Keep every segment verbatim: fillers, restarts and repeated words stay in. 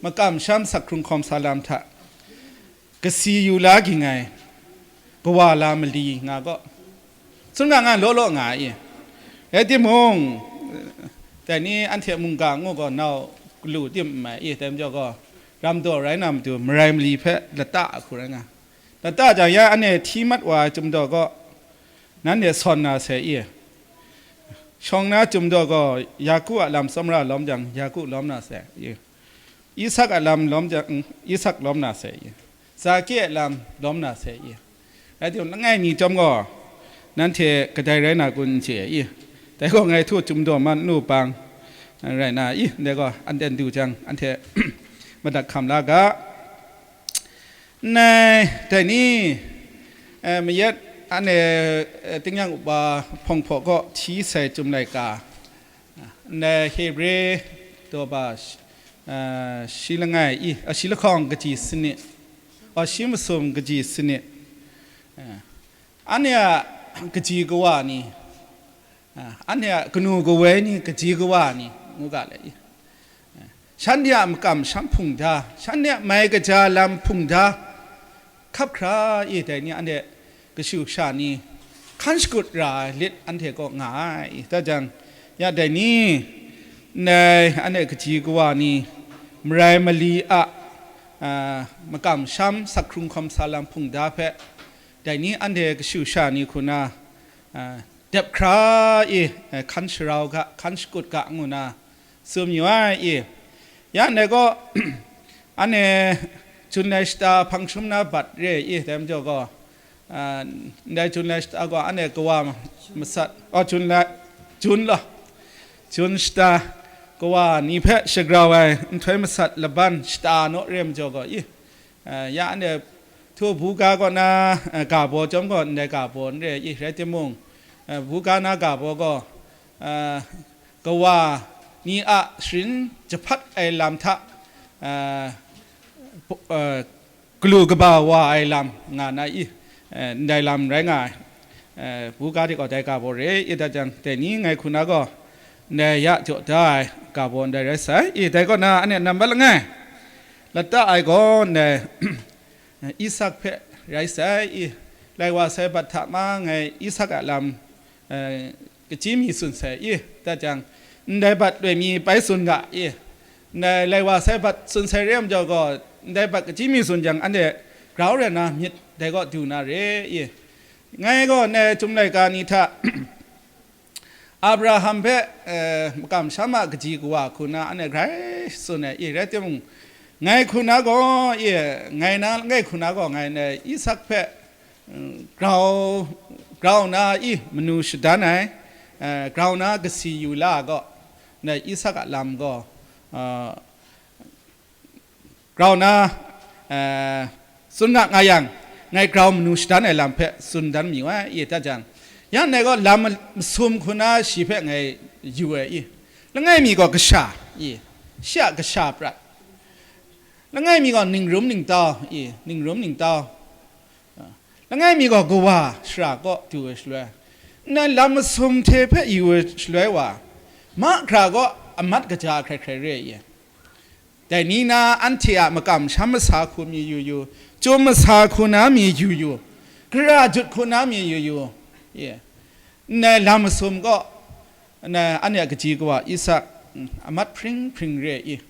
makam sham sak hkrung hkawm sa lam hta kasi yu la ging ai kawa la mali nga gaw, tsun nga nga law law nga i. Rai timung, dai ni anhte mungga ngu gaw nau galu tim n mai i, dai majaw gaw, ram daw rai na matu marai mali hpe lata a hku rai nga. Lata jang ya anhte hti mat wa ai chyum daw gaw, nanhte sawn na sai i. Shawng na chyum daw gaw, Yaku a lam tsawmra lawm jang, Yaku lawm na sai i. Isak a lam lawm jang, Isak lawm na sai i. Zake a lam lawm na sai i. Rai timung, langai mi chyawm gaw, nanhte kadai rai na kun n chye i. Dai gaw ngai htu chyum daw man n lu pang, rai na i, ndai gaw, anhte n du jang, anhte madat hkam la ga. Ndai, dai ni, eh, mayat anhte, eh, tingnyang upa hpawng hpaw kaw hti sai Chyum Laika, ndai Hebre daw ba, eh, shi langai i, ah, shi lahkawng kaji sanit, ah, shi masum kaji sanit, eh, anhte a kaji kawa ni, ah, anhte a kanu kawoi ni, kaji kawa ni, ngu ga le i. Shanhte a makam sham hpung da, shanhte a mai kaja lam hpung da, hkap hkra i, dai ni anhte kashu kasha ni hkan shakut ra ai lit anhte kaw nga ai i. Dah jang, ya dai ni, ndai anhte kaji kawa ni, marai mali a, a, makam sham sak hkrung hkawm sa lam hpung da hpe, dai ni anhte kashu kasha ni hku na, a, dep hkra i, a, hkan sharau ga, hkan shakut ga ngu na, tsun yu ai i. Ya ndai gaw, anhte Jun lai shata hpang hkrum na bat re i, dai majaw gaw, a, ndai Jun lai shata gaw anhte kawa masat, oh, Jun lai, Jun law, Jun shata kawa ni hpe shagrau ai nhtoi masat laban shata naw re majaw gaw i, a, ya anhte htu buga kaw na, a, ga baw chyawm gaw ndai ga baw n re i, rai timung, a, buga na ga baw gaw, a, kawa ni a sharin jahpat ai lam hta, a, pu-, a, galu kaba wa ai lam nga na i, a, ndai lam rai nga ai, a, buga de gaw dai ga baw re i, dah jang, dai ni ngai hku na gaw, ndai ya jaw da ai ga baw ndai rai sai i, dai kaw na anhte nambat langai lata ai gaw ndai Isak hpe rai sai i, lai wa sai bat hta ma ngai Isak a lam, eh, kachyi mi tsun sai i, dah jang, ndai bat loi mi bai tsun ga i, ndai lai wa sai bat tsun sai re ai majaw gaw, ndai bat kachyi mi tsun jang, anhte grau rai na myit dai kaw du na re i. Ngai gaw ndai Chyum Laika ni hta Abraham hpe, eh, makam sham a kaji kawa hku na anhte grai tsun ai i, rai timung, ngai hku na gaw i, ngai na langai hku na gaw ngai ndai Isak hpe, mm, grau, grau na i manu shadan ai, eh, grau na kasi yu la ai gaw, ndai Isak a lam gaw, eh, grau na, eh, tsun nga nga yang, ngai grau manu shadan ai lam hpe tsun dan mi wa i, dah jang, ya ndai gaw lam masum hku na shi hpe ngai yu ai i, langai mi gaw kasha i, shi a kasha prat, langai mi gaw ningrum ningtau i, ningrum ningtau, langai mi gaw kawa shara kaw du ai shaloi, ndai lam masum hte hpe yu ai shaloi wa, mahkra gaw amat kaja hkrai hkrai re ai i. Dai ni na anhte a makam sham masa hku mi yu yu, chyum masa hku na mi yu yu, gara jut hku na mi yu yu, ye. Ndai lam masum gaw, ndai anhte a kaji kawa Isak, mm, amat hpring hpring re i.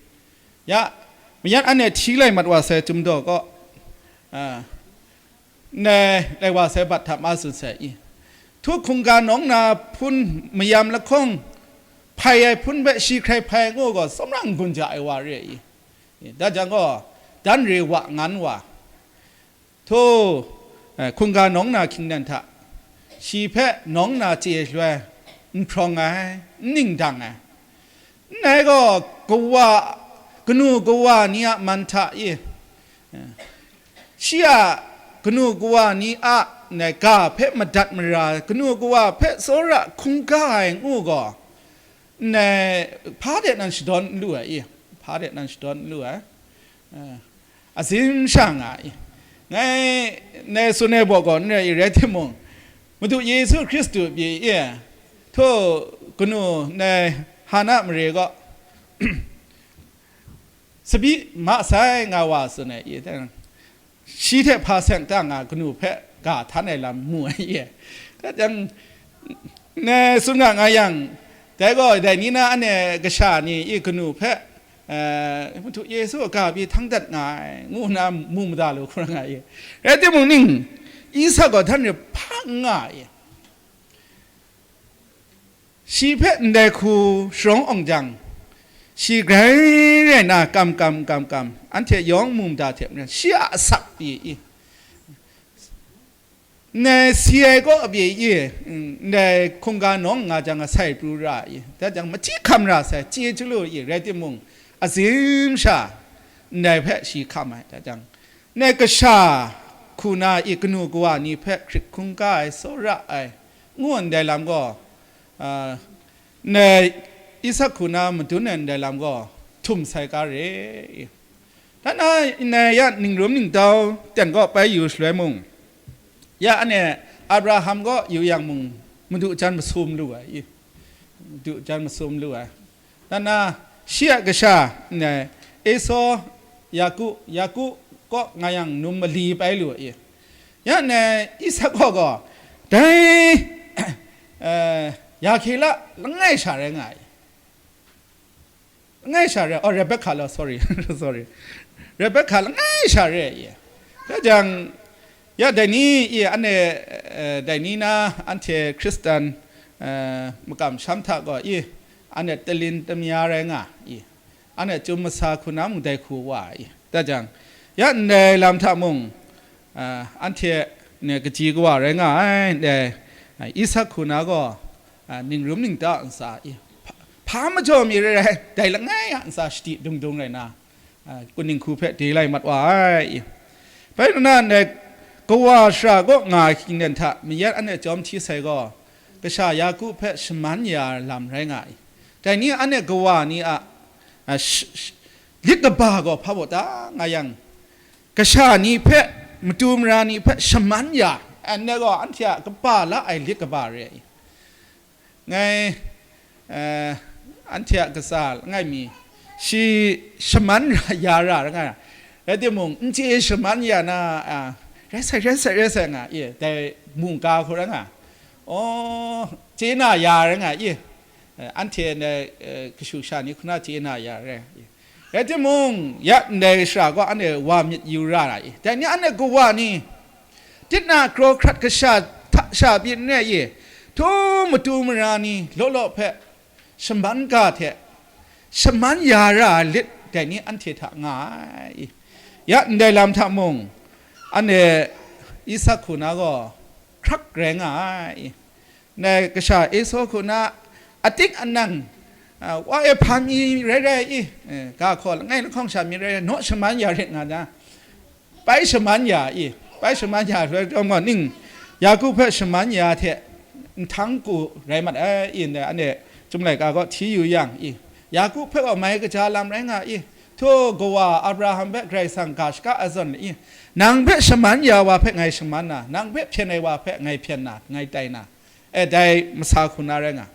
Ya, mayat anhte hti lai mat wa sai Chyum Daw gaw, a, ndai lai wa sai bat hta ma tsun sai i. Htu hkungga nawng na hpun mayam lahkawng hpai ai hpun hpe shi hkrai hpai ngu gaw, tsawmra n-gun ja ai wa re i. Dah jang gaw, dan re wa ngan wa, htu, eh, hkungga nawng na hkying dan hta, shi hpe nawng na chye shaloi, n hprawng ai, n ning dang ai. Ndai gaw kawa, kanu kawa ni a man hta i, shi a kanu kawa ni a ndai ga hpe madat mara, kanu kawa hpe tsawra hkungga ai ngu gaw, ndai hpa de nan shadawn n lu ai i, hpa de nan shadawn n lu ai. Azim sha nga i. Ngai, ndai tsun ai baw gaw n rai i, rai timung, Madu Yesu Hkristu pyi i, htu kanu ndai Hana mare gaw, Sabi ma sai nga wa tsun ai i, shi hte hpa seng ta nga kanu hpe ga htan ai lam mu ai i. Kat jang, ne tsun nga nga yang, dai gaw dai ni na anhte kasha ni i kanu hpe, eh, Madu Yesu a ga pyi htang dat nga ai, ngu nna mu mada lu hkra nga i. Rai timung ning, Isak gaw htan re hpa n nga ai. Shi hpe ndai hku sharawng awng jang, shi grai rai na kam kam kam kam, anhte yawng mu mada hte maren, shi a asak pyi i, ndai si ai kaw pyi i, ndai hkungga nawng nga jang, asai pru ra i, dat jang, machyi hkam ra sai, chye chyalu i, rai timung, azim sha ndai hpe shi hkam ai, dat jang, ndai kasha hku na i, kanu kawa ni hpe hkrit hkungga ai, tsawra ai, ngu ndai lam gaw, a, ndai Isak hku na madun ai ndai lam gaw htum sai ga re i. Dan na, ndai ya ningrum ningtau ten kaw bai yu shaloi mung, ya anhte Abraham kaw yu yang mung, Madu jan masum lu ai i, Madu jan masum lu ai. Dan na, shi a kasha, ndai Esau, Yaku, Yaku kaw nga yang num mali bai lu ai i. Ya ndai Isak kaw gaw, dai, eh, Rahkela langai sha rai nga ai. Langai sha rai, oh, Rebecca lo, sorry, sorry. Rebecca langai sha rai i. Dai jang, ya dai ni i, anhte, eh, dai ni na anhte Hkristan, eh, makam sham hta gaw i, anhte talin tamya rai nga i. Anhte chyum masa hku na mung dai hku wa i. Dai jang, ya ndai lam hta mung, ah, anhte ne kaji kawa rai nga ai, ndai, ah, Isak hku na gaw, ah, ningrum ningta ntsa i, hpa, hpa majaw mi rai rai, dai langai a ntsa shadi dung dung rai na, ah, kaning hku hpe de lai mat wa ai i. Bai nna ndai kawa shara kaw nga ai hkying den hta mayat anhte jawm hti sai gaw, kasha Yaku hpe shaman ya ai lam rai nga i. Dai ni anhte kawa ni a, a, sh-, sh-, lit kaba gaw hpa baw ta nga yang, kasha ni hpe, matu mara ni hpe shaman ya, anhte gaw anhte a kaba la ai lit kaba re ai. Ngai, eh, anhte a katsa langai mi, shi shaman ra, ya ra ra nga, rai timung, n chye shaman ya na, a, rai sai, rai sai, rai sai nga, i, dai mungga hku rai nga, aw, chye na ya rai nga, i, eh, anhte ndai, eh, kashu kasha ni hku na chye na ya rai, i. Rai timung, ya ndai shara gaw anhte wa myit yu ra ai. Dai ni anhte kawa ni, tit na kraw hkrat kasha hta sha pyi n rai i, htu matu mara ni law law hpe shaman ga hte shaman ya ra ai lit, dai ni anhte hta nga ai. Ya ndai lam hta mung, anhte Isak hku na gaw hkrak rai nga ai. Ndai kasha Esau hku na atik anang, a, wa e hpa mi rai rai i, eh, ga hkaw langai lahkawng sha mi rai rai, naw shaman ya rit nga na, bai shaman ya i, bai shaman ya loi chyawm gaw ning, Yaku hpe shaman ya hte nhtang ku rai mat ai i, ndai anhte Chyum Laika gaw hti yu yang i, Yaku hpe gaw mai kaja lam rai nga i, htu kawa Abraham hpe Karai Kasang ga shaka a zawn i, nang hpe shaman ya wa hpe ngai shaman na, nang hpe hpyen ai wa hpe ngai hpyen na, ngai tai na, e, dai masa hku na rai nga.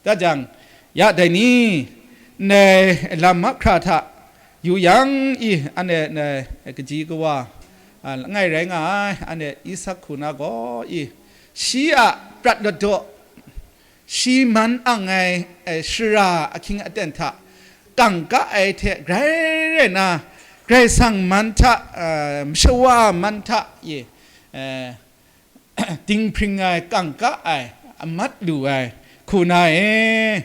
Da jang, ya dai ni, ndai lam mahkra hta yu yang i, anhte ndai kaji kawa, a, langai rai nga ai, anhte Isak hku na gaw i, shi a prat ladaw, shi man ang ai, e, shara ahkying aten hta kangka ai hte grai rai na, Karai Kasang man hta, e, mashawa man hta i, e, dinghpring ai, kangka ai, amat lu ai hku na e,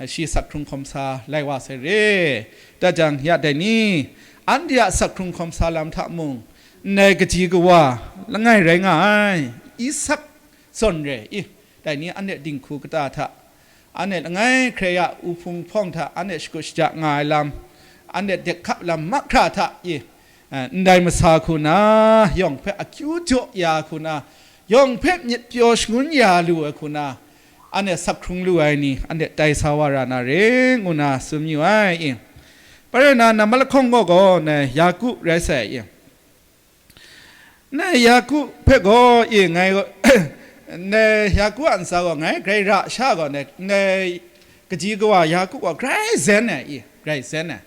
shi sak hkrung hkawm sa lai wa sai re. Da jang, ya dai ni, anhte a sak hkrung hkawm sa lam hta mung, ndai kaji kawa langai rai nga ai, Isak zawn re i, dai ni anhte dinghku kata hta, anhte langai hkrai a u hpung hpawng hta anhte shakut shaja nga ai lam, anhte dekhap lam mahkra hta i, eh, ndai masa hku na, yawng hpe akyu jaw ya hku na, yawng hpe myit pyaw shangun ya lu ai hku na, anhte sak hkrung lu ai ni, anhte tai sa wa ra na re, ngu na tsun yu ai i. Bai rai na, nambat lahkawng gaw gaw, ndai Yaku rai sai i. Ndai Yaku hpe gaw, i, ngai gaw, ndai Yaku a ntsa gaw ngai grai ra sha gaw, ndai, ndai kaji kawa Yaku gaw grai zen ai, i, grai zen ai.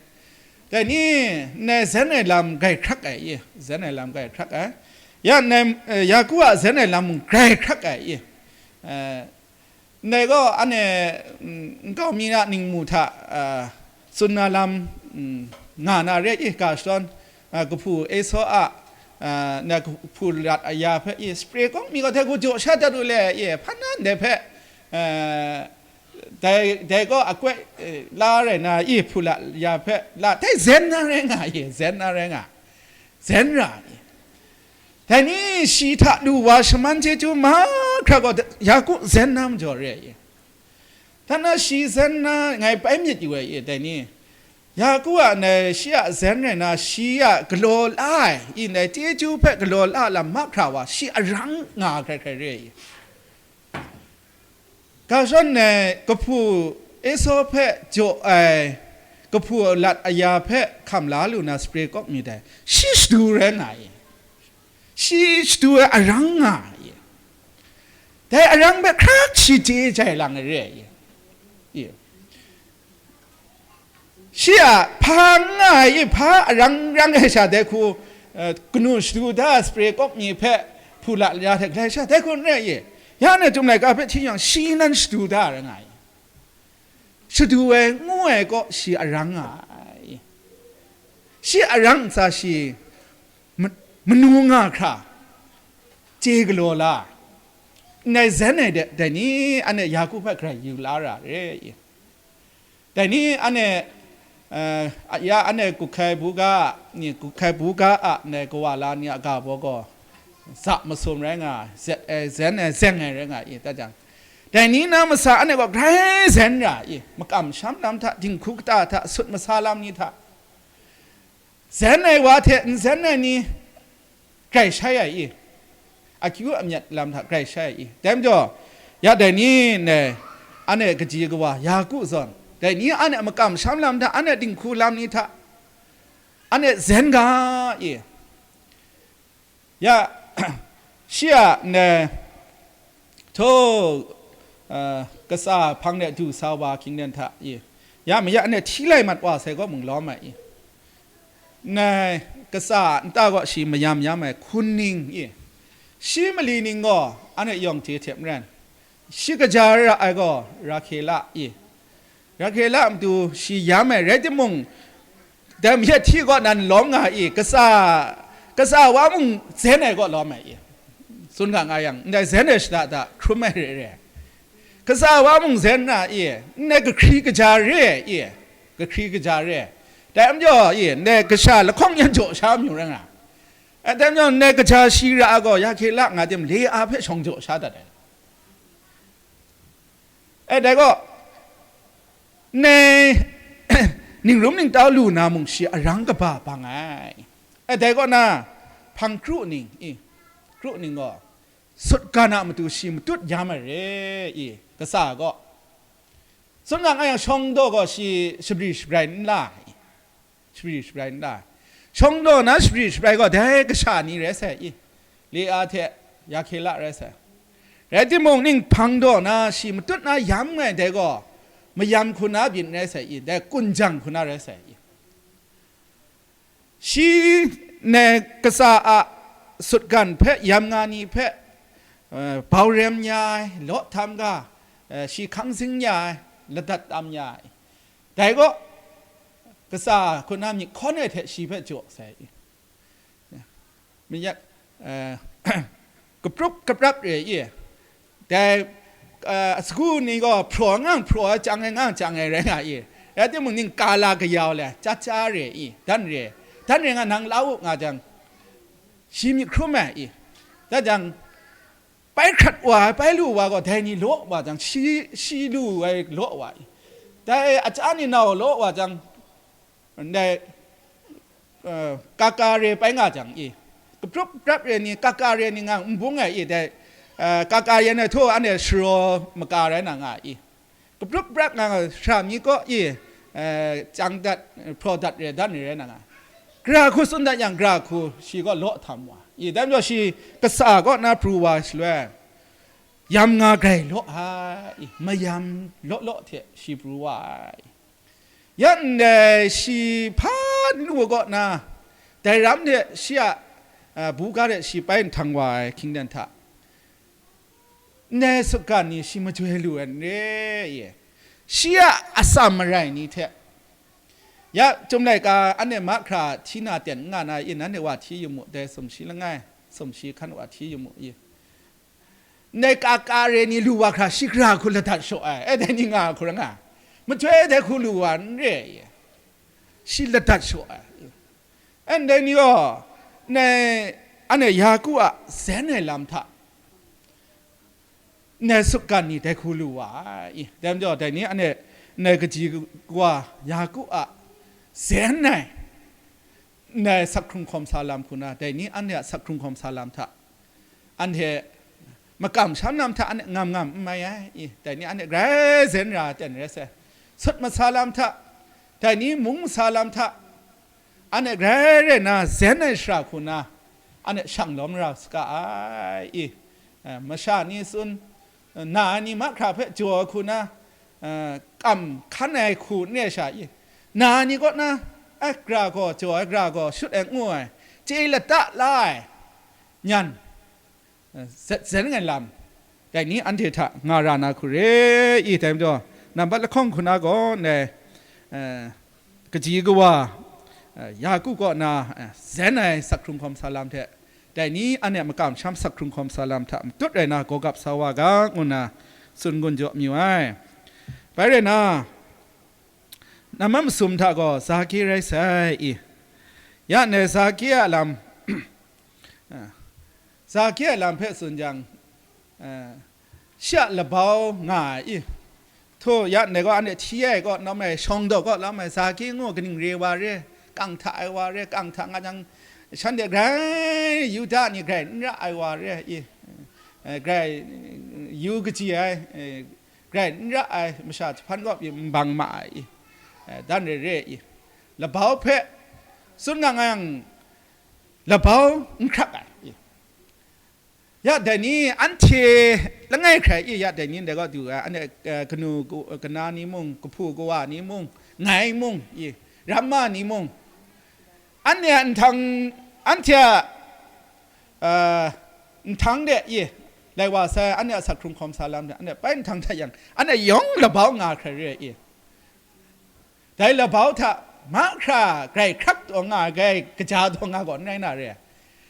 Dai ni, ndai zen ai lam grai hkrak ai i, zen ai lam grai hkrak ai. Ya ndai, eh, Yaku a zen ai lam mung grai hkrak ai i. Eh, ndai gaw, anhte, mm, nkau mi a ningmu hta, ah, tsun na lam, mm, nga na re i, ga shadawn, ah, kahpu Esau a, ah, na kahpu lat aya hpe i, saprae kawk mi gaw dai hku jaw sha dat u le i, hpa na ndai hpe, eh, dai, dai gaw akoi, eh, la rai na i, hpu lat aya hpe la, dai zen na rai nga i, zen na rai nga, zen ra i. Dai ni shi hta lu wa shaman chyeju mahkra gaw Yaku zen na majaw re ai i. Hta na shi zen na ngai bai myit yu ai i, dai ni. Yaku a ndai shi a zen rai na, shi a galaw la ai, i ndai chyeju hpe galaw la lam mahkra wa, shi arang nga hkrai hkrai re ai i. Ga shadawn ndai kahpu Esau hpe jaw ai, kahpu lat aya hpe hkam la lu na saprae kawk mi dai, shi shadu rai nga i. Shi shadu ai arang nga i. Dai arang hpe hkrak shi chye jai lang ai re ai i. I. Shi a hpa n nga ai i, hpa arang rang ai sha dai hku, eh, kanu shadu da, saprae kawk mi hpe hpu lat ya hte galai sha dai hku n rai i. Ya ndai Chyum laika hpe hti yang, shi nan shadu da rai nga ai. Shadu ai, ngu ai kaw shi arang nga ai. Shi arang ntsa shi ma-, manu nga hkra chye galaw la. Ndai zen ai de, dai ni anhte Yaku hpe grai yu la ra re i. Dai ni anhte, eh, ya anhte kuhkai buga a, ni kuhkai buga a ndai kawa la ni a ga baw gaw, za masum rai nga, zet ai, zen ai, zeng ai rai nga i, ta jang, dai ni na masa anhte gaw grai zen ra i, makam sham lam hta, dinghku kata hta, sut masa lam ni hta, zen ai wa hte n zen ai ni grai shai ai i, akyu amyat lam hta grai shai ai i. Dai majaw, ya dai ni ndai, anhte kaji kawa Yaku zawn, dai ni anhte makam sham lam hta, anhte dinghku lam ni hta, anhte zen ga i. Ya, shi a ndai, htaw, uh, katsa hpang de du sa wa hkying den hta i, ya maya anhte hti lai mat wa sai kaw mung lawm ai i. Ndai katsa a nta kaw shi mayam yam ai hkun ning i, shi mali ning gaw anhte yawng hte hte maren, shi kaja ra ai gaw Rahkela i. Rahkela a matu shi yam ai, rai timung, dai mayat hti kaw nan lawm nga i, katsa, katsa wa mung zen ai kaw lawm ai i. Tsun ga nga yang, ndai zen ai shada da hkrum ai re re. Katsa wa mung zen na i, ndai kahkri kaja re ai i, kahkri kaja re ai. Dai majaw i, ndai kasha lahkawng yan jaw sha amyu rai nga. Ai, dai majaw ndai kaja shi ra ai gaw, Rahkela nga tim, Lea hpe shawng jaw sha dat ai. E, dai gaw, ndai ningrum ningtau lu na mung shi arang kaba bang ai. E, dai kaw na, hpang kru ning i, kru ning gaw, sutgan a matu shi matut yam ai re i, katsa gaw. Tsun nga nga yang, shawng daw gaw shi shabri shabrai n la i. Shabri shabrai n la. Shawng daw na shabri shabrai gaw dai kasha ni rai sai i, Lea hte Rahkela rai sai. Rai timung, ning hpang daw na shi matut na yam ai dai gaw, mayam hku na byin rai sai i, dai kunjang hku na rai sai i. Shi ne katsa a sutgan hpe yam nga ni hpe, eh, bau rem nya ai, law htam ga, eh, shi hkang zing nya ai, ladat tam nya ai. Dai gaw, katsa hku na myit hkawn ai hte shi hpe jaw sai i. Mayat, eh, kaprup kaprap re i. Dai, eh, sagu ni gaw hpraw ngang hpraw ai, chyang ai ngang chyang ai rai nga i. Rai timung, ning ka la kayau le, cha cha re i, dan re, dan re nga nang la u nga jang, shi myit hkrum ai i. Dan jang, bai hkrat wa ai, bai lu wa gaw, dai ni law wa jang, shi, shi lu ai law wa i. Dai aja ni nau law wa jang, ndai, eh, kaka re pai nga jang i, kaprup prap re ni, kaka re ni nga n bung ai i, dai, eh, kaka re ni htaw anhte sharaw maka rai na nga i, kaprup prap nga nga shara mi kaw i, eh, chyang dat, hpraw dat re dan ni rai na nga. Gara hku tsun dat yang, gara hku shi gaw law htam wa i, dai majaw shi katsa kaw na pru wa shaloi, yam nga grai law ai, mayam law law hte shi pru wa ai. Ya ndai shi hpa lu kaw na, dai ram hte shi a, a, buga hte shi bai nhtang wa ai hkying dan hta, ndai sutgan ni shi majoi lu ai n re i, shi a atsam marai ni hte, ya, Chyum laika anhte mahkra hti na ten n nga na i, nanhte wa hti yu mu, dai sumshi langai, sumshi hkan wa hti yu mu i, ndai ka ka re ni lu wa hkra, shi gara hku ladat shaw ai, e, dai ni nga hku rai nga, majoi dai hku lu wa n re i, shi ladat shaw ai. Ndai ni gaw, ndai, anhte Yaku a zen ai lam hta, ndai sutgan ni dai hku lu wa ai. Dai majaw, dai ni anhte, ndai kaji kawa Yaku a zen ai, ndai sak hkrung hkawm sa lam hku na, dai ni anhte a sak hkrung hkawm sa lam hta, anhte makam sham lam hta anhte ngam ngam n mai ai i, dai ni anhte grai zen ra ten rai sai. Sut masa lam hta, dai ni mung masa lam hta, anhte grai rai na zen ai shara hku na, anhte shang lawm ra saga ai i, eh, masha ni tsun, na ai ni mahkra hpe jaw ai hku na, eh, kam hkan ai hku n re sha i, na ai ni kaw na, eh, gara gaw, jaw ai gara gaw, shut ai ngu ai, chye lata la ai, nyan, eh, zat zen ai lam, dai ni anhte hta nga ra na hku re i, dai majaw, nambat lahkawng hku na gaw, ndai, eh, kaji kawa, eh, Yaku kaw na, eh, zen ai sak hkrung hkawm sa lam hte, dai ni anhte makam sham sak hkrung hkawm sa lam hta matut rai na, gaw gap sa wa ga, ngu na tsun gun jaw mayu ai. Bai rai na, nambat masum hta gaw Zake rai sai i, ya, ndai Zake a lam, Zake a lam hpe tsun jang, eh, shi a labau nga ai i, hto ya ndai gaw, anhte hti ai kaw lawm ai, shawng daw kaw lawm ai, Zake ngu kaning re wa re, kang hta ai wa re, kang hta nga jang, shanhte grai Yuda ni grai n ra ai wa re i, eh, grai yu kaji ai, eh, grai n ra ai masha jahpan kaw pyi n bang ma ai i, eh, dan re re i, labau hpe tsun nga nga yang, labau n hkrak ai i. Ya dai ni anhte langai hkrai i, ya dai ni ndai kaw du ai, anhte, eh, kanu ku-, kana ni mung, kahpu kawa ni mung, ngai mung i, ramma ni mung, anhte a nhtang, anhte a, eh, nhtang de i, lai wa sai, anhte a sak hkrung hkawm sa lam de, anhte bai nhtang hta yang, anhte yawng labau nga hkrai re i. Dai labau hta mahkra grai hkrak taw nga ai, grai kaja taw nga gaw n rai na re ai.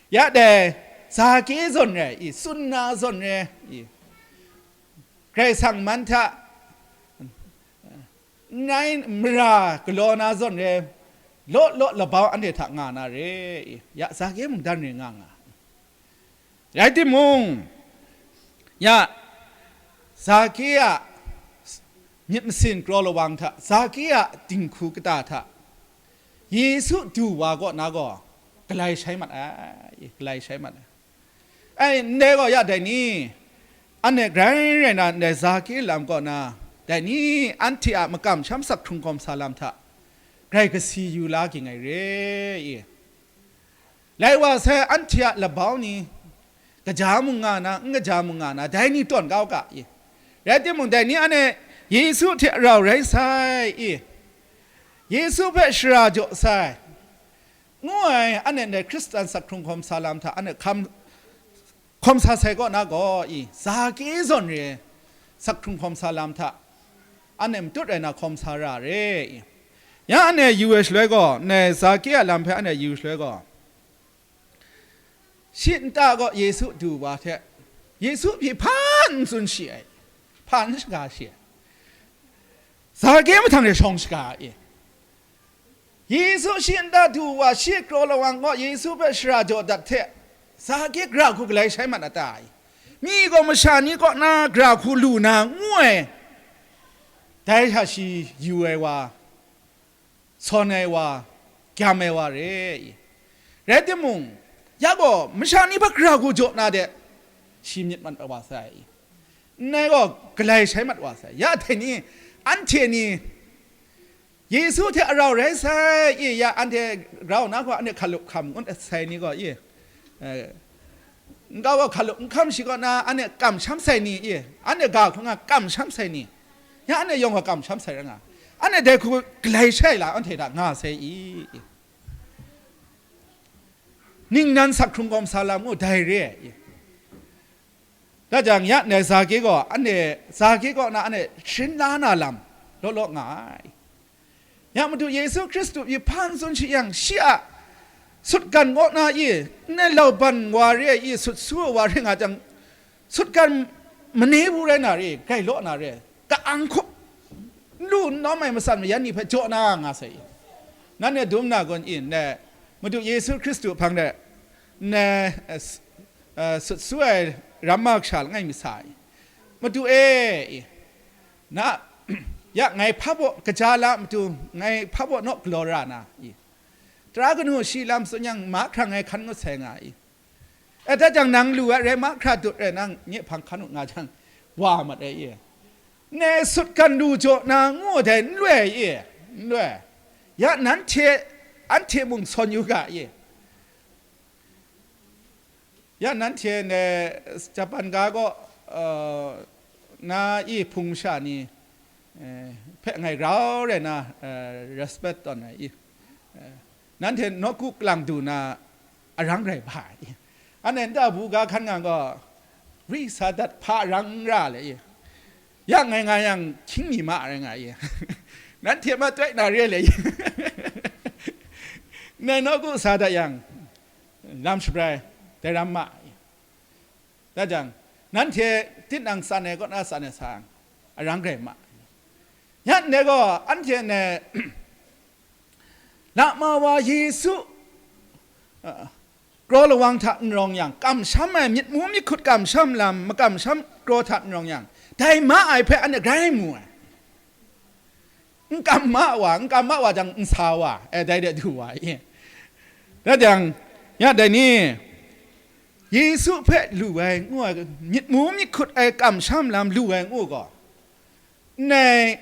Ya dai, Zake zawn re ai i, tsun na zawn re ai i, Karai Kasang man hta n rai mara galaw na zawn re ai, law law labau anhte hta nga na re ai i, ya Zake mungdan re nga nga. Rai timung, ya, Zake a myit masin kraw lawang hta, Zake a dinghku kata hta, Yesu du wa kaw na gaw, galai shai mat ai, galai shai mat ai. Ai, ndai gaw ya dai ni, anhte grai rai na ndai Zake lam kaw na, dai ni anhte a makam sham sak hkrung hkawm sa lam hta, grai kasi yu la ging ai re i. Lai wa sai, anhte a labau ni, kaja mung nga na, n kaja mung nga na, dai ni tawn kau ga i. Rai timung, dai ni anhte Yesu hte rau rai sai i, Yesu hpe shara jaw sai, ngu ai, anhte ndai Hkristan sak hkrung hkawm sa lam hta, anhte hkam, hkawm sa sai kaw na gaw i, Zake zawn re ai, sak hkrung hkawm sa lam hta, anhte matut rai na hkawm sa ra re i. Ya anhte yu ai shaloi gaw, ndai Zake a lam hpe anhte yu shaloi gaw, shi nta gaw Yesu du wa hte, Yesu hpyi hpa n tsun shi ai, hpa n shaga shi ai. Zake mahtang de shawng shaga ai. Yesu shi nta du wa, shi kraw lawang gaw Yesu hpe shara jaw dat hte, Zake gara hku galai shai mat a ta? Mi gaw masha ni kaw na gara hku lu na ngu ai, dai hta shi yu ai wa, sawn ai wa, gyam ai wa re i. Rai timung, ya gaw masha ni hpe gara hku jaw na de, shi myit mat wa sai i. Ndai gaw galai shai mat wa sai. Ya dai ni, anhte ni, Yesu hte arau rai sai i, ya anhte rau na gaw, anhte hkalup hkam ngut sai ni gaw i, eh, nkau gaw hkalup n hkam shi kaw na, anhte kamsham sai ni i, anhte ga hkrum nga kamsham sai ni, ya anhte yawng gaw kamsham sai rai nga, anhte dai hku galai shai la, anhte hta nga sai i, i. ningnan sak hkrung kawm sa lam ngu dai re ai. Da jang, ya ndai Zake gaw, anhte Zake kaw na anhte sharin la na lam law law nga ai. Ya Madu Yesu Hkristu pyi hpa n tsun shi yang, shi a sutgan kaw na i, ndai lauban wa re ai i, sut su ai wa re nga jang, sutgan mani bu rai na re, grai law na re, ka-ang hkup, n lu n nawm ai matsan mayan ni hpe jaw na nga sai i. Nanhte dum na gawn i, ndai Madu Yesu Hkristu hpang de, ndai, eh, s-, eh, sut su ai ramma kasha langai mi sa i, Madu e, i, na, ya ngai hpa baw kaja la Madu, ngai hpa baw naw galaw ra na, i, tara kanu shi lam tsun yang, mahkra ngai hkan ngut sai nga i. E, da jang nang lu ai rai, mahkra dut rai, nang nye hpang hkan u nga jang, wa mat ai i. Ndai sutgan lu jaw na ngu dai n loi i, n loi. Ya nanhte, anhte mung sawn yu ga i. Ya nanhte ndai Japan ga gaw, uh, na i hpung masha ni, eh, hpe ngai grau rai na, eh, respect tawn ai i, eh, nanhte nawku kalang du na arang rai ba ai. Anhte nta bu ga hkan nga gaw, ri sa dat hpa arang ra le i. Ya ngai nga yang, hkying mi ma rai nga i. Nanhte ma toi na re le i. Nai nawku sa dat yang, lam shabrai, dai ram ma i. Da jang, nanhte tinang tsan ai kaw na tsan ai sa yang, arang rai ma. Yan ndai gaw, anhte ndai, Lama wa Yesu, a, kraw lawang hta n rawng yang, kamsham ai, myit mu myit hkut kamsham lam, makamsham kraw hta n rawng yang, dai ma ai hpe anhte grai mu ai. N kam ma wa, n kam ma wa jang, n sa wa, e, dai de du wa i. Da jang, ya dai ni, Yesu hpe lu ai ngu ai, myit mu myit hkut ai kamsham lam lu ai ngu gaw, ndai,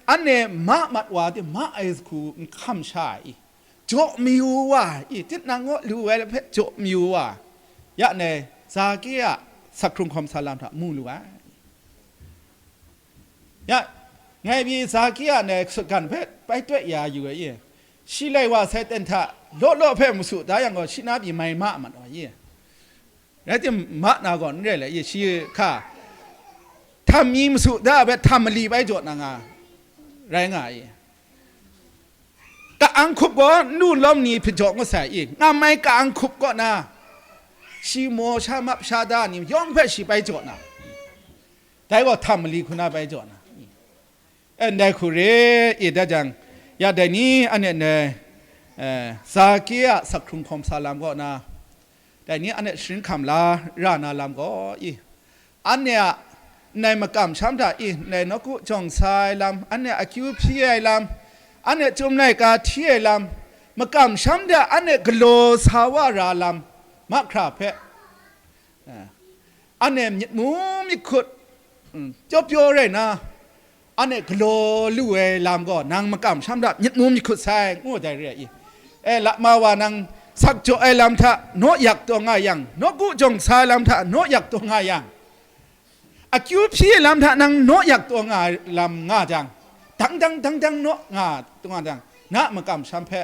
anhte ma mat wa de ma ai jahku n hkam sha ai i, jaw mayu wa ai i, tinang gaw lu ai hpe jaw mayu wa, ya ndai Zake a sak hkrung hkawm sa lam hta mu lu ai. Ya, ngai pyi Zake a ndai sutgan hpe bai toi ya yu ai i, shi lai wa sai ten hta, law law hpe masu da yang gaw, shi na pyi mai ma mat wa i. Rai tim, ma na gaw n rai le i, shi hka, htam mi masu da hpe htam mali bai jaw na nga, rai nga i. Ka-ang hkup gaw n lu lawm ni hpe jaw ngut sai i, ngam ai ka-ang hkup kaw na, shi maw sha map sha da ni yawng hpe shi bai jaw na, dai gaw htam mali hku na bai jaw na, e, ndai hku re i, da jang, ya dai ni anhte ndai, eh, Zake a sak hkrung hkawm sa lam kaw na, dai ni anhte sharin hkam la ra na lam gaw i, anhte a ndai makamsham hta i, ndai nawku jawng sa ai lam, anhte akyu hpyi ai lam, anhte Chyum laika hti ai lam, makamsham hta anhte galaw sa wa ra lam, mahkra hpe, eh, anhte myit mu myit hkut, mm, pyaw pyaw rai na, anhte galaw lu ai lam gaw, nang makamsham hta myit mu myit hkut sai, ngu dai re ai i. E, lama wa nang sak jaw ai lam hta naw yak taw nga yang, nawku jawng sa ai lam hta naw yak taw nga yang, akyu hpyi ai lam hta nang naw yak taw nga ai lam nga jang, dang dang dang dang naw nga taw nga jang, na makamsham hpe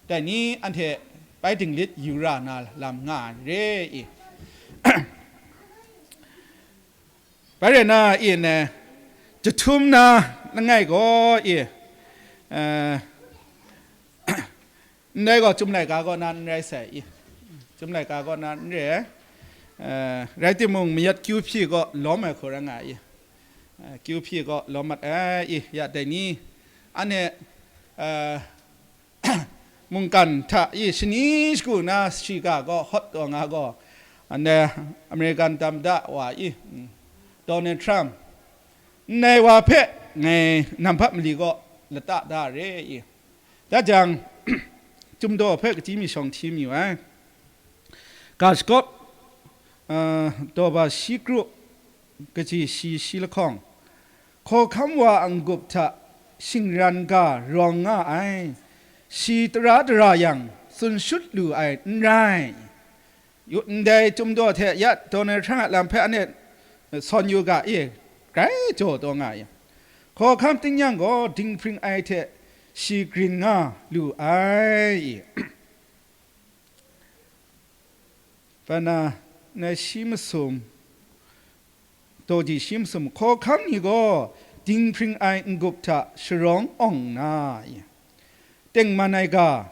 dai ni anhte bai dinglit yu ra na lam nga ai re i. Bai rai na, i, n, jahtum na langai gaw, i, eh, ndai gaw Chyum laika kaw na n rai sai, i, Chyum laika kaw na n re ai, eh, rai timung, mayat kyu hpyi kaw lawm ai hku rai nga ai, i, eh, kyu hpyi kaw lawm mat ai, i, ya dai ni, anhte, eh, mungkan hta i shani shagu na shiga gaw hawt taw nga gaw, anhte American tamda wa i, mm, Donald Trump, ndai wa hpe ngai nambat mali gaw lata da re i. Da jang, Chyum daw hpe kachyi mi shawng hti mi ai. Ga shakawp, uh, daw ba shi kru, kaji shi shi lahkawng, hkawhkam wa a n-gup hta shingran ga rawng nga ai, shi tara dara yang tsun shut lu ai n rai. Yu, ndai Chyum daw hte ya Donald Trump a lam hpe anhte sawn yu ga i, grai jaw taw nga i, hkawhkam tingnyang gaw dinghpring ai hte shi grin nga lu ai i. Bana, nai shi masum, daw ji shi masum, hkawhkam ni gaw dinghpring ai n-gup hta sharawng awng nna, tengman ai ga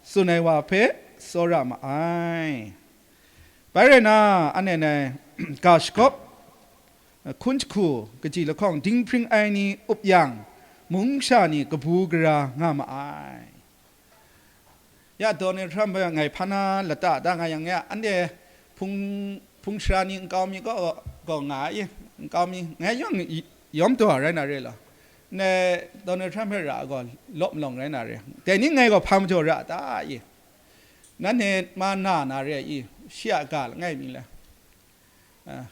tsun ai wa hpe tsawra ma ai. Bai rai na, anhte nai ga shagawp, hkun jahku kaji lahkawng dinghpring ai ni up yang, mung sha ni kabu gara nga ma ai. Ya Donald Trump hpe ngai hpa na lata da nga yang ya, anhte hpung, hpung sara ni nkau mi gaw, gaw nga i, nkau mi ngai yawng i-, yawm taw rai na re law, ndai Donald Trump hpe ra gaw lawp malawng rai na re. Dai ni ngai gaw hpa majaw ra ta i? Nanhte ma na na re i, shi a ga langai mi le? Ah,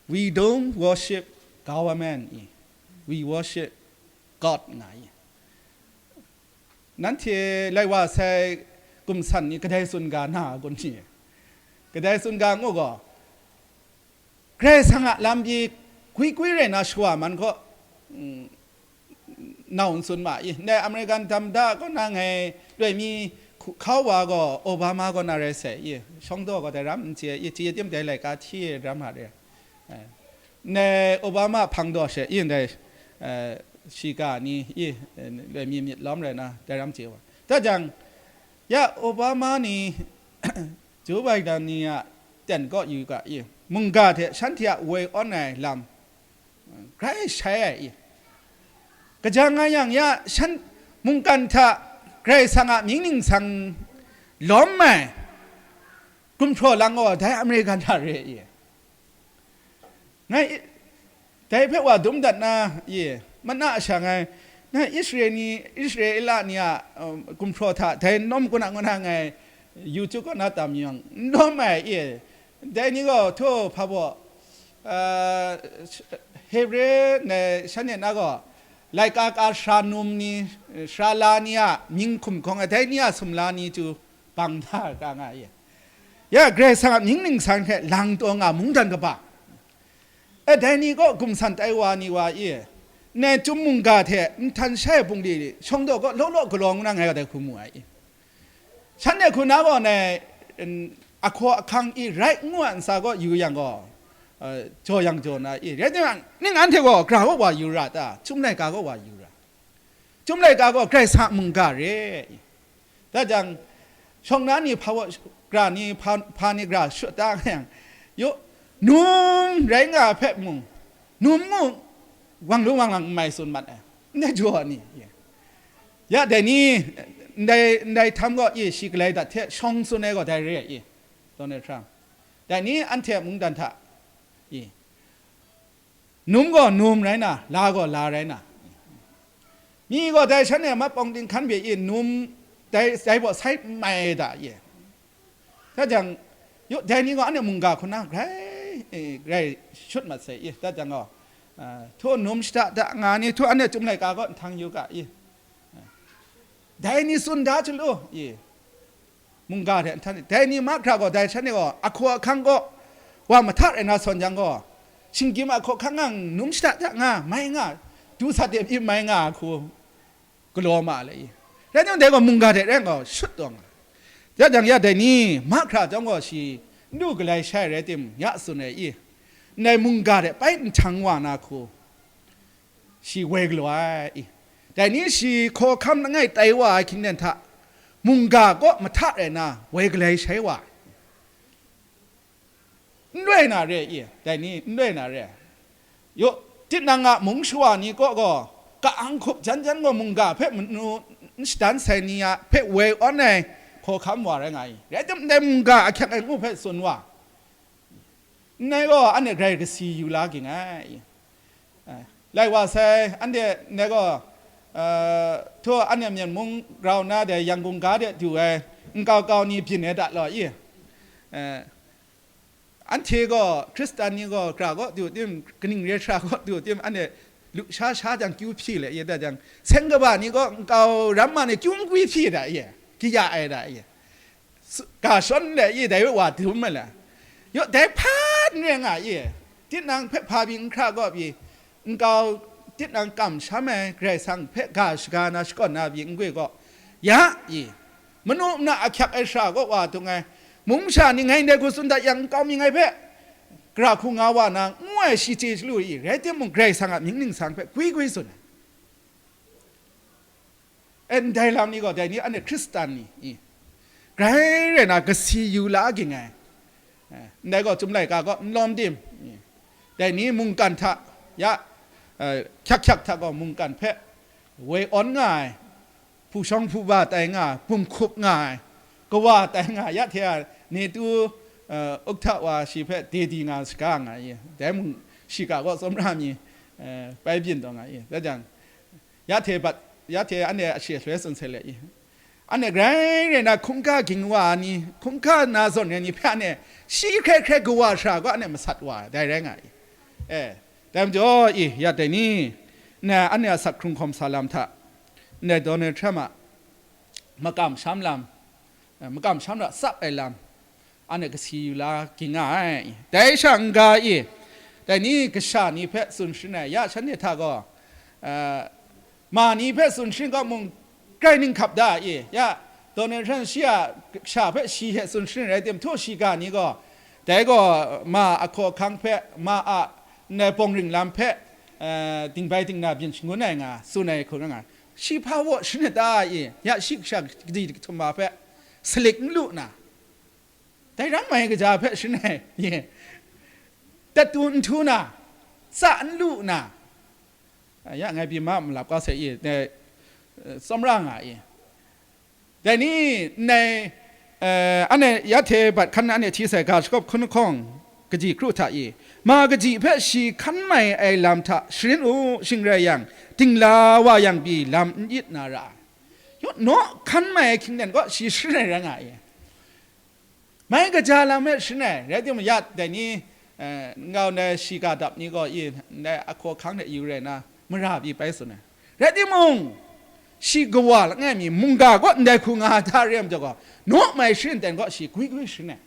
"We don't worship government," i, "We worship God," nga i. Nanhte lai wa sai gumsan ni kadai tsun ga na kun ni? Kadai tsun ga ngu gaw, Karai Kasang a lam pyi gwi gwi rai na shawa man gaw, mm, nau n tsun ma i? Ndai American dam da kaw na ngai loi mi hku-, hkau wa gaw Obama kaw na rai sai i? Shawng daw gaw dai ram n chye i? Chye tim dai laika hti ram a re. Eh, ndai Obama hpang daw she i? Ndai, eh, shiga ni i? Eh, loi mi myit lawm rai na dai ram chye wa. Da jang, ya Obama ni, Joe Biden ni a ten kaw yu ga i? Mungga hte shanhte a woi awn ai lam grai shai ai i? Kaja nga yang ya shan mungkan hta Karai Kasang a mying ningsang lawm ai gumhpraw lang gaw dai American hta re i? Ngai, dai hpe wa dum dat na i? Mana sha ngai, na Israel ni, Israela ni a, um, gumhpraw hta dai n lawm kuna ngu na ngai YouTube kaw na tam yang, n lawm ai i? Dai ni gaw hto hpa baw, uh, Hebre ndai shanhte na gaw, laika ka sara num ni, sara la ni a mying hkum hkawng ai, dai ni a sumla ni chyu bang da ai ta nga i? Ya Karai Kasang a mying ningsang hte lang taw nga mungdan kaba, e, dai ni kaw gumsan tai wa ni wa i? Ndai chyum mungga hte nhtan shai ai bungli shawng daw kaw law law galaw ngu na ngai gaw dai hku mu ai i? Shanhte hku na gaw ndai, n-, ahkaw ahkang i rai ngu a ntsa kaw yu yang gaw, eh, jaw yang jaw na i? Rai timung, ning anhte gaw gra kaw wa yu ra ta? Chyum laika kaw wa yu ra? Chyum laika gaw Karai Kasang a mungga re i? Da jang, shawng na ni hpa wa, gra ni hpa, hpa ni gra shut da nga yang, yu, num rai nga hpe mung, num mung, wang lu wang lang n mai tsun mat ai, ndai jaw ni? Ya dai ni, ndai, ndai htam gaw i? Shi galai dat hte shawng tsun ai gaw dai re i? Donald Trump. Dai ni anhte a mungdan hta i? Num gaw num rai na, la gaw la rai na. Mi gaw dai shanhte a mat pawng dinghkan bye i? Num dai, dai baw sai mai da i? Da jang, yu, dai ni gaw anhte mungga hku na grai, eh, grai shut mat sai i? Da jang gaw, ah, htu num shada da nga ni htu anhte chyum laika kaw nhtang yu ga i? Dai ni tsun da chyalu i? Mungga hte nhtan, dai ni mahkra gaw dai shanhte gaw ahkaw ahkang kaw wa mahta rai na sawn jang gaw, shinggyim ahkaw ahkang nang num shada da nga, mai nga, du sat de pyi mai nga hku galaw ma ai le i? Rai timung, dai gaw mungga hte rai gaw shut taw nga. Ya jang ya dai ni mahkra chyawm gaw shi n du galai shai rai tim, ya tsun ai i? Ndai mungga hte pai nhtang wa na hku shi woi galaw ai i? Dai ni shi hkawhkam langai tai wa ai hkying hta, mungga kaw mahta rai na woi galai shai wa ai. N rai na re i? Dai ni n rai na re? Yu, tinang a mung shawa ni kaw gaw, ka-ang hkup jan jan gaw mungga hpe manu n shadan sai ni a hpe woi awn ai hkawhkam wa rai nga i? Rai tim, ndai mungga ahkyak ai ngu hpe tsun wa. Ndai gaw anhte grai kasi yu la ging ai. Eh, lai wa sai, anhte ndai gaw, eh, htu anhte Myen mung grau na dai Yangon ga de du ai nkau kau ni byin ai da law i? Eh, anhte gaw, Hkristan ni gaw, gra kaw du tim, kaning re hkra kaw du tim, anhte lu sha sha jang kyu hpyi le, ye da jang, seng kaba ni gaw nkau ramma ni kyu n gwi hpyi da, ye, kaya ai da, ye. Su-, ga shawn le, ye, dai wa dum ai la. Yaw, dai hpa n rai nga, ye. Tinang hpe hpa pyi n hkra kaw pyi, nkau tinang kamsham ai Karai Kasang hpe ga shaga na shakawn na pyi n gwi gaw, ya, ye. Manu mana ahkyak ai sara kaw wa dung ai, Mung sha ni ngai ndai hku tsun dat yang, nkau mi ngai hpe gara hku nga wa na, ngu ai shi chye chyalu i, rai timung, Karai Kasang a mying ningsang hpe gwi gwi tsun ai. E, ndai lam ni gaw, dai ni anhte Hkristan ni, i, grai rai na kasi yu la ging ai. E, ndai gaw, Chyum Laika gaw n lawm tim, i, dai ni mungkan hta, ya, e, hkyak hkyak hta gaw mungkan hpe woi awn nga ai, hpu shawng hpu ba tai nga ai, bum hkup nga ai, kawa tai nga ai, ya hte a, Netu, e, ukta wa shi hpe dedi nga saga nga i, dai mung shiga gaw tsawmra mi, e, bai byin taw nga i, dai jang, ya hte bat, ya hte anhte a she shaloi tsun sai let i, anhte grai rai na hkungga ging wa ai ni, hkungga na zawn ai ni hpe anhte shi hkrai hkrai kawa shara gaw anhte masat wa ai, dai rai nga i. E, dai majaw i, ya dai ni, ndai anhte a sak hkrung hkawm sa lam hta, ndai Donald Trump a makam sham lam, e, makam sham ra tsap ai lam, anhte kasi yu la ging nga ai. Dai sha n-ga i, dai ni kasha ni hpe tsun sharin ai, ya shanhte hta gaw, e, ma ni hpe tsun sharin gaw mung, grai ning hkap da i, ya, Donald Trump shi a kasha hpe shi hte tsun sharin rai tim, htu shiga ni gaw, dai gaw ma ahkaw ahkang hpe, ma a ndai bawng ring lam hpe, e, dingbai dingna byin shangun ai nga, tsun ai hku rai nga, shi hpa waw sharin ai ta i, ya shi kasha kaji htum ma hpe salik n lu na, dai rang mai kaja hpe sharin ai, ye, tatu n htu na, tsa n lu na, ya, ngai pyi ma malap kau sai i, dai, e, tsawmra nga i. Dai ni, ndai, e, anhte ya hte bat hkan anhte hti sai ga shakawp hkun lahkawng kaji kru hta i, ma kaji hpe shi hkan mai ai lam hta sharin u, shing rai yang, dingla wa yang pyi lam n yit na ra ai. Yawt naw hkan mai ai hkying ten gaw shi sharin ai rai nga i. Mai kaja lam hpe sharin ai, rai timung, ya dai ni, e, nkau ndai shiga dap ni gaw i, ndai ahkaw ahkang hte yu rai na, mara pyi bai tsun ai. Rai timung, shi kawa langai mi mungga gaw ndai hku nga ai hta re ai majaw gaw, naw mai sharin ten gaw shi gwi gwi sharin ai.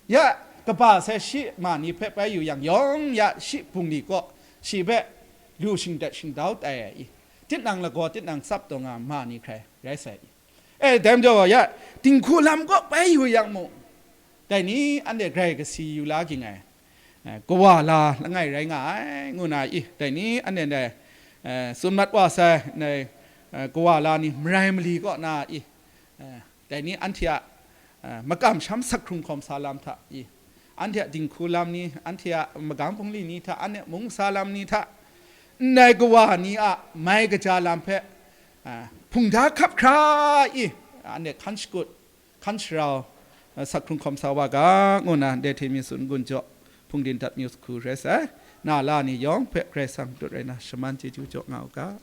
Ya, kaba sai shi ma ni hpe bai yu yang, yawng ya shi bungli kaw, shi hpe lu shingdat shingdau tai ai i, tinang lagaw tinang tsap taw nga ma ni hkrai rai sai i. E, dai majaw, ya, dinghku lam kaw bai yu yang mung, dai ni anhte grai kasi yu la ging ai, e, kawa la langai rai nga ai, ngu na i, dai ni anhte ndai, e, tsun mat wa sai, ndai, e, kawa la ni marai mali kaw na i, e, dai ni anhte a, e, makam sham sak hkrung hkawm sa lam hta i, anhte a dinghku lam ni, anhte a magang bungli ni hta, anhte mung sa lam ni hta, ndai kawa ni a mai kaja lam hpe, a, hpungda hkap hkra i, anhte hkan shakut, hkan sharau, a, sak hkrung hkawm sa wa ga, ngu na ndai hte mi tsun gun jaw, hpungdim dat mi hku rai sai. Na la ni yawng hpe Karai Kasang dut rai na, shaman chyeju jaw nga u ga.